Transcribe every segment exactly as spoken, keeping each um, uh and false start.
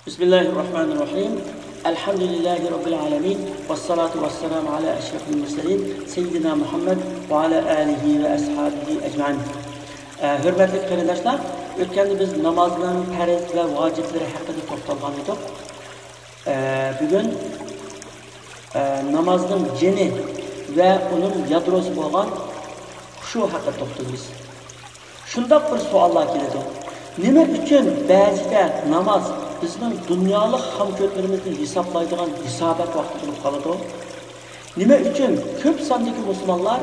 بسم الله الرحمن الرحيم. الحمد لله رب العالمين. والصلاة والسلام على أشرف المرسلين سيدنا محمد وعلى آله وأصحابه أجمعين. ئە، ھۆرمەتلىك قېرىنداشلار، ئۆتكەندە بىز نامازنىڭ پەرز ۋە ۋاجىپلىرى ھەققىدە توختالغان ئىدۇق. ئە، بۈگۈن، ئە، نامازنىڭ جېنى ۋە ئۇنىڭ يادروسى بولغان خۇشۇ ھەققىدە توختىلىمىز. شۇنداق بىر سوئاللار كېلىدۇ. نېمە ئۈچۈن بەزىدە ناماز بىزنىڭ دۇنيالىق خام كۆتلىرىمىزنى ھېسابلايدىغان ھېسابات ۋاقتى بولۇپ قالىدۇ؟ نېمە ئۈچۈن كۆپ ساندىكى مۇسۇلمانلار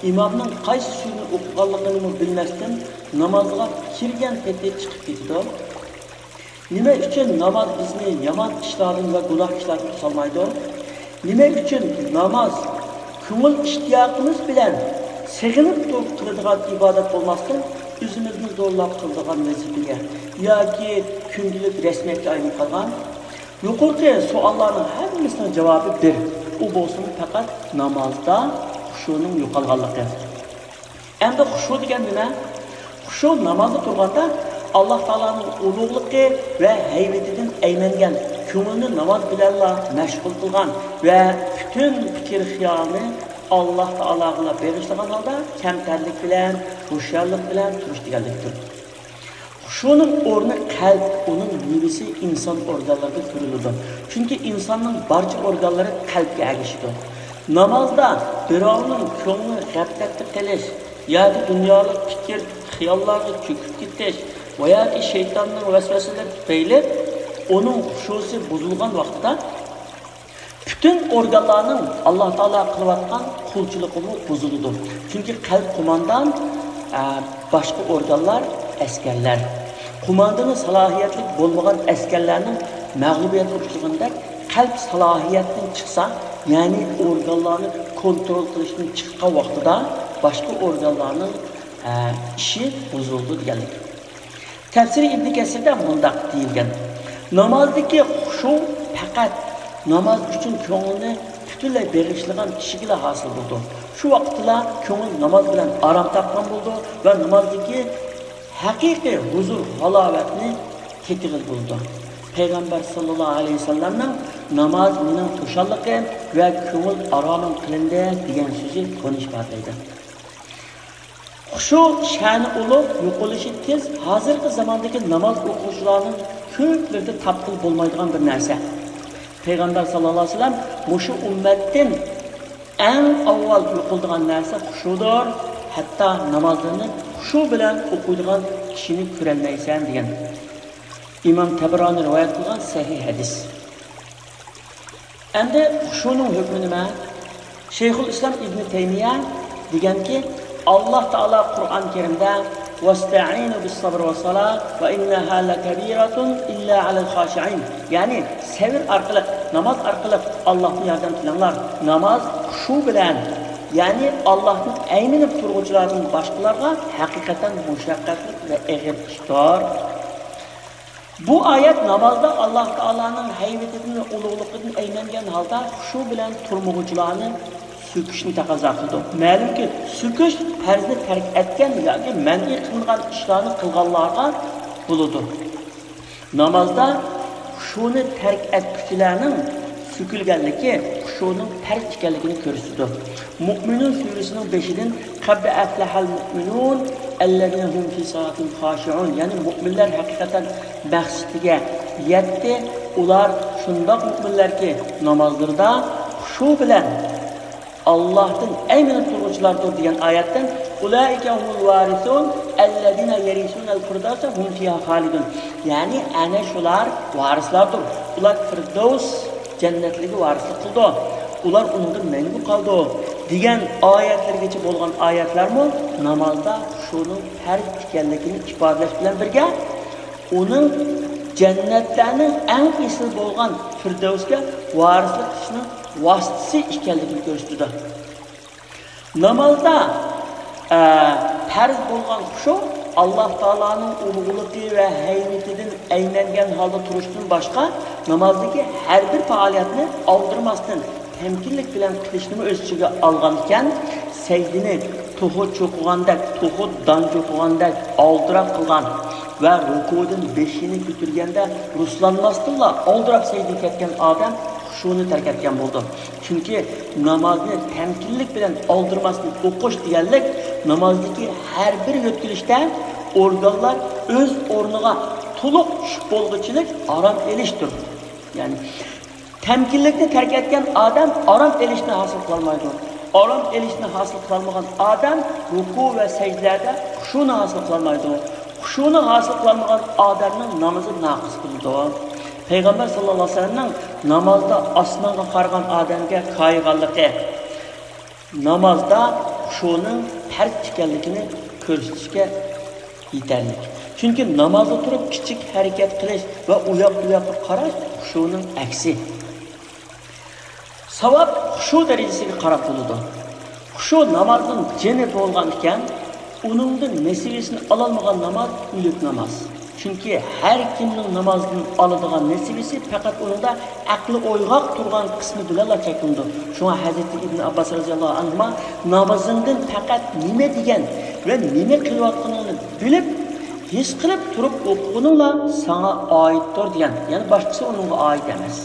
ئىمامنىڭ قايسى سۈرىنى ئوقۇغانلىقىنىمۇ بىلمەستىن نامازغا كىرگەن پېتى چىقىپ كېتىدۇ؟ نېمە ئۈچۈن ناماز بىزنى يامان ئىشلاردىن ۋە گۇناھ ئىشلاردىن توسالمايدۇ؟ نېمە ئۈچۈن ناماز كۆڭۈل ئىشتىياقىمىز بىلەن سېغىنىپ تۇرۇپ قىلىدىغان ئىبادەت بولماستىن، ئۆزىمىزنى زورلاپ قىلىدىغان ۋەزىپىگە ياكى كۈندىلىك رەسمىيەتكە ئايلىنىپ قالغان؟ يۇقىرىقى سوئاللارنىڭ ھەممىسىنىڭ جاۋابى بىر، ئۇ بولسىمۇ پەقەت نامازدا خۇشۇنىڭ يوقالغانلىقى. ئەمدى خۇشۇ دېگەن نېمە؟ خۇشۇ نامازدا تۇرغاندا ئاللاھ تائالانىڭ ئۇلۇغلۇقى ۋە ھەيۋىتىدىن ئەيمەنگەن، كۆڭۈلنى ناماز بىلەنلا مەشغۇل قىلغان ۋە پۈتۈن پىكىر خىيالىنى ئاللاھ تائالاغىلا بېغىشلىغان ھالدا كەمتەرلىك بىلەن، ھوشيارلىق بىلەن تۇرۇش دېگەنلىكتۇر. خۇشۇنىڭ ئورنى قەلب، ئۇنىڭ مېۋىسى ئىنسان ئورگانلىرىدا كۆرۈلىدۇ. چۈنكى ئىنساننىڭ بارچە ئورگانلىرى قەلبكە ئەگىشىدۇ. نامازدا بىراۋنىڭ كۆڭلى غەپلەتتە قېلىش ياكى دۇنيالىق پىكىر، خىياللارغا چۆكۈپ كېتىش ۋە ياكى شەيتاننىڭ ۋەسۋەسىلىرى تۈپەيلى ئۇنىڭ خۇشۇسى بۇزۇلغان ۋاقتىدا، پۈتۈن ئورگانلارنىڭ ئاللاھ تائالاغا قىلىۋاتقان قۇلچىلىقىمۇ بۇزۇلىدۇ. چۈنكى قەلب قوماندان، ئە، باشقا ئورگانلار ئەسكەرلەر. قوماندىنى سالاھىيەتلىك بولمىغان ئەسكەرلەرنىڭ مەغلۇبىيەتكە ئۇچرىغىنىدەك، قەلب سالاھىيەتتىن چىقسا، يەنى ئورگانلارنى كونترول قىلىشتىن چىققان ۋاقتىدا باشقا ئورگانلارنىڭ، ئە، ئىشى بۇزۇلىدۇ دېگەنلىك. تەپسىرى ئىبنى كەسىردە مۇنداق دېيىلگەن: نامازدىكى خۇشۇ پەقەت ناماز ئۈچۈن كۆڭلىنى پۈتۈنلەي بېغىشلىغان كىشىگىلا ھاسىل بولىدۇ. شۇ ۋاقىتتىلا كۆڭۈل ناماز بىلەن ئارام تاپقان بولىدۇ ۋە نامازدىكى ھەقىقىي ھۇزۇر، ھالاۋەتنى تېتىغىلى بولىدۇ. پەيغەمبەر ساللاللاھۇ ئەلەيھى ۋەسەللەمنىڭ «ناماز مېنىڭ خۇشاللىقىم ۋە كۆڭۈل ئارامىم قىلىندى» دېگەن سۆزى بۇنى ئىپادىلەيدۇ. خۇشۇ شەنى ئۇلۇغ، يوقىلىشى تېز، ھازىرقى زاماندىكى ناماز ئوقۇغۇچىلارنىڭ كۆپلىرىدە تاپقىلى بولمايدىغان بىر نەرسە. پەيغەمبەر ساللاللاھۇ ئەلەيھى ۋەسەللەم مۇشۇ ئۈممەتتىن ئەڭ ئاۋۋال يوقىلىدىغان نەرسە خۇشۇدۇر، ھەتتا نامازلىرىنى خۇشۇ بىلەن ئوقۇيدىغان كىشىنى كۆرەلمەيسەن، دېگەن. ئىمام تەبرانى رىۋايەت قىلغان سەھىھ ھەدىس. ئەمدى خۇشۇنىڭ ھۆكمى نېمە؟ شەيخۇل ئىسلام ئىبنى تەيمىيە دېگەنكى، ئاللاھ تائالا قۇرئان كەرىمدە «ۋەستەئىنۇ بىسسەبرى ۋەسسالات ۋە ئىننەھا لەكەبىرەتۇن ئىللا ئەلەل خاشىئىن»، يەنى سەۋر ئارقىلىق، ناماز ئارقىلىق ئاللاھتىن ياردەم تىلەڭلار. ناماز خۇشۇ بىلەن، يەنى ئاللاھتىن ئەيمىنىپ تۇرغۇچىلاردىن باشقىلارغا ھەقىقەتەن مۇشەققەتلىك ۋە ئېغىر ئىشتۇر. بۇ ئايەت نامازدا ئاللاھ تائالانىڭ ھەيۋىتىدىن ۋە ئۇلۇغلۇقىدىن ئەيمەنگەن ھالدا خۇشۇ بىلەن تۇرمىغۇچىلارنى سۆكۈشنى تەقەززا قىلىدۇ. مەلۇمكى، سۆكۈش پەرزنى تەرك ئەتكەن ياكى مەنئى قىلىنغان ئىشلارنى قىلغانلارغا بولىدۇ. نامازدا خۇشۇنى تەرك ئەتكۈچىلەرنىڭ سۆكۈلگەنلىكى خۇشۇنىڭ پەرز ئىكەنلىكىنى كۆرسىتىدۇ. مۇئمىنۇن سۈرىسىنىڭ بېشىدىن «قەد ئەفلەھەل مۇئمىنۇن ئەللەزىنە ھۇم فى سالاتىھىم خاشىئۇن»، يەنى مۇئمىنلەر ھەقىقەتەن مەقسىتىگە يەتتى، ئۇلار شۇنداق مۇئمىنلەركى، نامازلىرىدا خۇشۇ بىلەن ئاللاھتىن ئەيمىنىپ تۇرغۇچىلاردۇر، دېگەن ئايەتتىن «ئۇلائىكە ھۇمۇل ۋارىسۇن ئەللەزىنە يەرىسۇنەل فىردەۋسە ھۇم فىھا خالىدۇن»، يەنى ئەنە شۇلار ۋارىسلاردۇر، ئۇلار فىردەۋس جەننەتلىككە ۋارىسلىق قىلىدۇ، ئۇلار ئۇنىڭدا مەڭگۈ قالىدۇ، دېگەن ئايەتلەرگىچە بولغان ئايەتلەرمۇ نامازدا خۇشۇنىڭ پەرز ئىكەنلىكىنى ئىپادىلەش بىلەن بىرگە، ئۇنىڭ جەننەتلەرنىڭ ئەڭ ئېسىل بولغان فىردەۋسكە ۋارىسلىق قىلىشنىڭ ۋاسىتىسى ئىكەنلىكىنى كۆرسىتىدۇ. نامازدا، ئە، پەرز بولغان خۇشۇ، ئاللاھ تائالانىڭ ئۇلۇغلۇقى ۋە ھەيۋىتىدىن ئەيمەنگەن ھالدا تۇرۇشتىن باشقا، نامازدىكى ھەر بىر پائالىيەتنى ئالدىرىماستىن، تەمكىنلىك بىلەن قىلىشنىمۇ ئۆز ئىچىگە ئالغان ئىكەن، سەجدىنى توخۇ چوقۇغاندەك، توخۇ دان چوقۇغاندەك ئالدىراپ قىلغان ۋە رۇكۇدىن بېشىنى كۆتۈرگەندە رۇسلانماستىنلا ئالدىراپ سەجدىگە كەتكەن ئادەم خۇشۇنى تەرك ئەتكەن بولىدۇ. چۈنكى نامازنى تەمكىنلىك بىلەن ئالدىرىماستىن ئوقۇش دېگەنلىك، نامازدىكى ھەر بىر يۆتكىلىشتە ئورگانلار ئۆز ئورنىغا تولۇق چۈشۈپ بولغۇچىلىك ئارام ئېلىشتۇر. يەنى تەمكىنلىكنى تەرك ئەتكەن ئادەم ئارام ئېلىشنى ھاسىل قىلالمايدۇ. ئارام ئېلىشنى ھاسىل قىلالمىغان ئادەم رۇكۇ ۋە سەجدىلەردە خۇشۇنى ھاسىل قىلالمايدۇ. خۇشۇنى ھاسىل قىلالمىغان ئادەمنىڭ نامىزى ناقىس بولىدۇ. پەيغەمبەر ساللاللاھۇ ئەلەيھى ۋەسەللەمنىڭ نامازدا ئاسمانغا قارىغان ئادەمگە كايىغانلىقى، نامازدا خۇشۇنىڭ پەرز ئىكەنلىكىنى كۆرسىتىشكە يېتەرلىك. چۈنكى نامازدا تۇرۇپ كىچىك ھەرىكەت قىلىش ۋە ئۇياق-بۇياققا قاراش خۇشۇنىڭ ئەكسى. ساۋاب خۇشۇ دەرىجىسىگە قاراپ بولىدۇ. خۇشۇ نامازنىڭ جېنى بولغان ئىكەن، ئۇنىڭدىن نېسىۋىسىنى ئالالمىغان ناماز ئۆلۈك ناماز. چۈنكى ھەر كىمنىڭ نامازدىن ئالىدىغان نېسىۋىسى پەقەت ئۇنىڭدا ئەقلى ئويغاق تۇرغان قىسمى بىلەنلا چەكلىنىدۇ. شۇڭا ھەزرىتى ئىبن ئابباس رازىياللاھۇ ئەنھۇما، نامىزىڭدىن پەقەت نېمە دېگەن ۋە نېمە قىلىۋاتقىنىڭنى بىلىپ، ھېس قىلىپ تۇرۇپ ئوقۇغىنىڭلا ساڭا ئائىتتۇر دېگەن. يەنى باشقىسى ئۇنىڭغا ئائىت ئەمەس.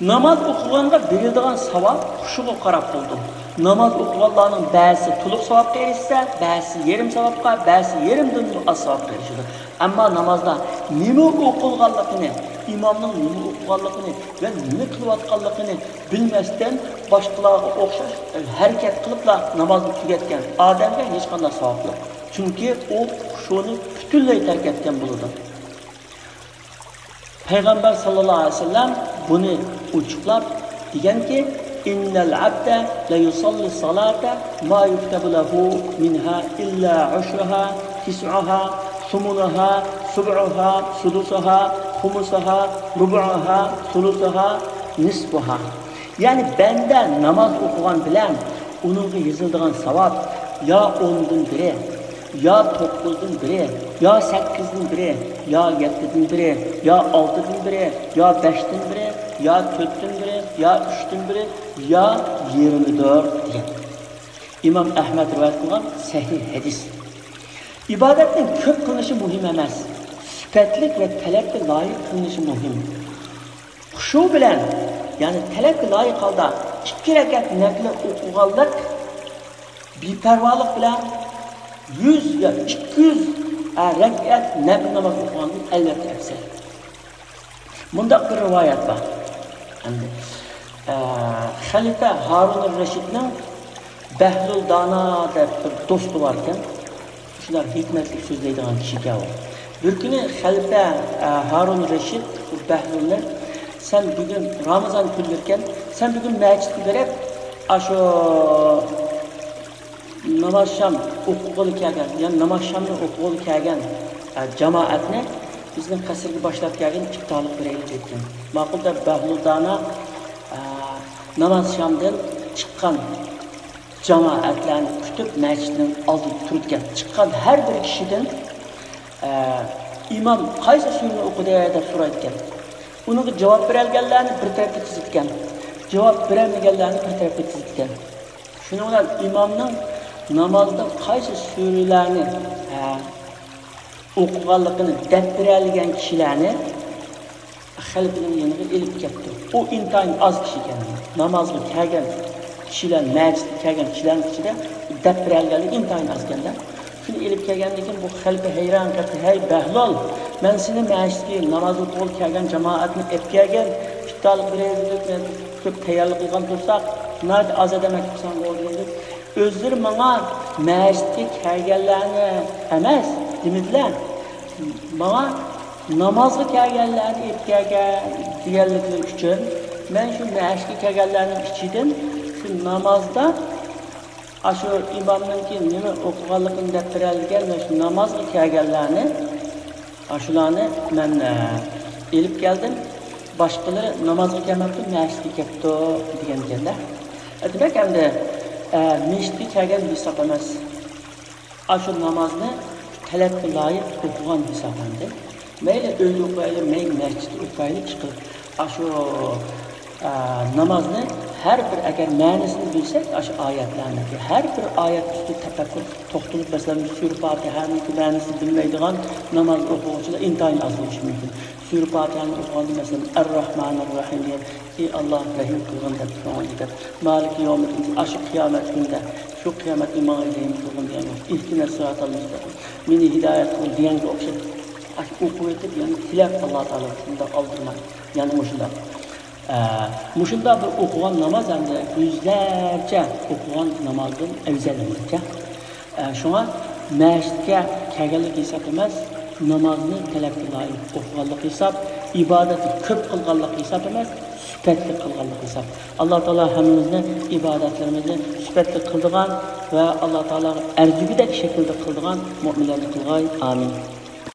ناماز ئوقۇغانغا بېرىلىدىغان ساۋاب خۇشۇغا قاراپ بولىدۇ. ناماز ئوقۇغانلارنىڭ بەزىسى تولۇق ساۋابقا ئېرىشسە، بەزىسى يېرىم ساۋابقا، بەزىسى يېرىمدىنمۇ ئاز ساۋابقا ئېرىشىدۇ. ئەمما نامازدا نېمە ئوقۇلغانلىقىنى، ئىمامنىڭ نېمە ئوقۇغانلىقىنى ۋە نېمە قىلىۋاتقانلىقىنى بىلمەستىن، باشقىلارغا ئوخشاش ھەرىكەت قىلىپلا نامازنى تۈگەتكەن ئادەمگە ھېچقانداق ساۋاب يوق. چۈنكى ئۇ خۇشۇنى پۈتۈنلەي تەرك ئەتكەن بولىدۇ. پەيغەمبەر ساللاللاھۇ ئەلەيھى ۋەسەللەم بۇنى ئوچۇقلاپ دېگەنكى، إن العبد ليصلي الصلاة ما يكتب له منها إلا عشرها، تسعها، ثمنها، سبعها، سدسها، خمسها، ربعها، ثلثها، نصفها. يەنى بەندە ناماز ئوقۇغان بىلەن ئۇنىڭغا يېزىلىدىغان ساۋاب يا ئوندىن بىرى، يا توققۇزدىن بىرى، يا سەككىزدىن بىرى، يا يەتتىدىن بىرى، يا ئالتىدىن بىرى، يا بەشتىن بىرى، يا تۆتتىن بىرى، يا ئۈچتىن بىرى، يا يېرىمىدۇر دېگەن. ئىمام ئەھمەد رىۋايەت قىلغان سەھىھ ھەدىس. ئىبادەتنىڭ كۆپ قىلىنىشى مۇھىم ئەمەس، سۈپەتلىك ۋە تەلەپكە لايىق قىلىنىشى مۇھىم. خۇشۇ بىلەن، يەنى تەلەپكە لايىق ھالدا ئىككى رەكەت نەپلى ئوقۇغانلىق، بىپەرۋالىق بىلەن يۈز يا ئىككى يۈز رەكەت نەپلى ناماز ئوقۇغاندىن ئەلۋەتتە ئەۋزەل. مۇنداق بىر رىۋايەت بار. ئەمدى، ئە، خەلىپە ھارۇن رەشىدنىڭ بەھلۇل دانا دەپ بىر دوستى باركەن. شۇنداق ھېكمەتلىك سۆزلەيدىغان كىشىكەن ئۇ. بىر كۈنى خەلىپە، ئە، ھارۇن رەشىد بۇ بەھلۇلنى، سەن بۈگۈن رامىزان كۈنلىرىكەن، سەن بۈگۈن مەسچىتكە بېرىپ، ئاشۇ ناماز شام ئوقۇغىلى كەلگەن، يەنى ناماز شامنى ئوقۇغىلى كەلگەن، ئە، جامائەتنى بىزنىڭ قەسىرگە باشلاپ كەلگىن، ئىپتارلىق بېرەيلى دەيدىكەن. ماقۇل دەپ بەھلۇل دانا، ئە، ناماز شامدىن چىققان جامائەتلەرنى كۈتۈپ، مەسچىتنىڭ ئالدىدا تۇرىدىكەن. چىققان ھەر بىر كىشىدىن، ئە، ئىمام قايسى سۈرىنى ئوقۇدى دەپ سورايدىكەن. ئۇنىڭغا جاۋاب بېرەلىگەنلەرنى بىر تەرەپكە تىزىدىكەن. جاۋاب بېرەلمىگەنلەرنى بىر تەرەپكە تىزىدىكەن. شۇنىڭ بىلەن ئىمامنىڭ نامازدا قايسى سۈرىلەرنى، ھە، ئوقۇغانلىقىنى دەپ بېرەلىگەن كىشىلەرنى خەلىپىنىڭ يېنىغا ئېلىپ كەپتۇ. ئۇ ئىنتايىن ئاز كىشى ئىكەن. نامازغا كەلگەن كىشىلەر، مەسچىتكە كەلگەن كىشىلەرنىڭ ئىچىدە دەپ بېرەلىگەنلىك ئىنتايىن ئاز ئىكەن-دە. شۇنى ئېلىپ كەلگەندىن كېيىن بۇ خەلىپە ھەيران قېلىپتۇ، ھەي بەھلۇل، مەن سېنى مەسچىتكە ناماز ئوقۇغىلى كەلگەن جامائەتنى ئېلىپ كەلگىن، ئىپتارلىق بېرەي دېدۇق، مەن كۆپ تەييارلىق قىلغان تۇرساق، ناھايىتى ئاز ئادەم ئەكىپ ساڭا بولدى دېدۇق. ئۆزلىرى ماڭا مەسچىتكە كەلگەنلەرنى ئەمەس دېمىدىلە، ماڭا نامازغا كەلگەنلەرنى ئېلىپ كەلگەن دېگەنلىكلىرى ئۈچۈن، مەن شۇ مەسچىتكە كەلگەنلەرنىڭ ئىچىدىن شۇ نامازدا، ئاشۇ ئىمامنىڭكى نېمە ئوقۇغانلىقىنى دەپ بېرەلىگەن ۋە شۇ نامازغا كەلگەنلەرنى، ئاشۇلارنى مەن، ئە، ئېلىپ كەلدىم. باشقىلىرى نامازغا كەلمەپتۇ، مەسچىتكە كەپتۇ دېگەنىكەن-دە. ئە، دېمەك، ئەمدى، ئە، مەسچىتكە كەلگەن ھېساب ئەمەس. ئاشۇ نامازنى تەلەپكە لايىق ئوقۇغان ھېسابلاندى. مەيلى ئۆيدە ئوقۇيلى، مەيلى مەسچىتتە ئوقۇيلى، ئىشقىلىپ ئاشۇ، ئە، نامازنى ھەر بىر، ئەگەر مەنىسىنى بىلسەك، ئاشۇ ئايەتلەرنىڭكى ھەر بىر ئايەت ئۈستىدە تەپەككۇر توختىلىپ، مەسىلەن، سۈرە پاتىھەنىڭكى مەنىسىنى بىلمەيدىغان ناماز ئوقۇغۇچىلار ئىنتايىن ئاز بولۇشى مۇمكىن. سۈرە پاتىھەنى ئوقۇغاندا، مەسىلەن، ئەر-راھمانىر راھىم دېگەن، ئى ئاللا، رەھىم قىلغىن دەپ كۆڭلىگە كەپ، مالىكى يومىددىن، ئاشۇ قىيامەت كۈنىدە، شۇ قىيامەت كۈنى ماڭا رەھىم قىلغىن دېگەن، ئىھدىنەس سىراتال مۇستەقىم، مېنى ھىدايەت قىل دېگەنگە ئوخشاش، ئاشۇ ئوقۇۋېتىپ، يەنە تىلەپ، ئاللا تائالا شۇنداق ئالدىرىماي، يەنە مۇشۇنداق. ئە، مۇشۇنداق بىر ئوقۇغان ناماز ئەمدى يۈزلەرچە ئوقۇغان نامازدىن ئەۋزەل ئەمەسكەن. ئە، شۇڭا مەسچىتكە كەلگەنلىك ھېساب ئەمەس، نامازنى تەلەپكە لايىق ئوقۇغانلىق ھېساب، ئىبادەتنى كۆپ قىلغانلىق ھېساب ئەمەس، سۈپەتلىك قىلغانلىق ھېساب. ئاللا تائالا ھەممىمىزنى ئىبادەتلىرىمىزنى سۈپەتلىك قىلىدىغان ۋە ئاللا تائالاغا ئەرزىگۈدەك شەكىلدە قىلىدىغان مۆمىنلەردىن قىلغاي. ئامىن.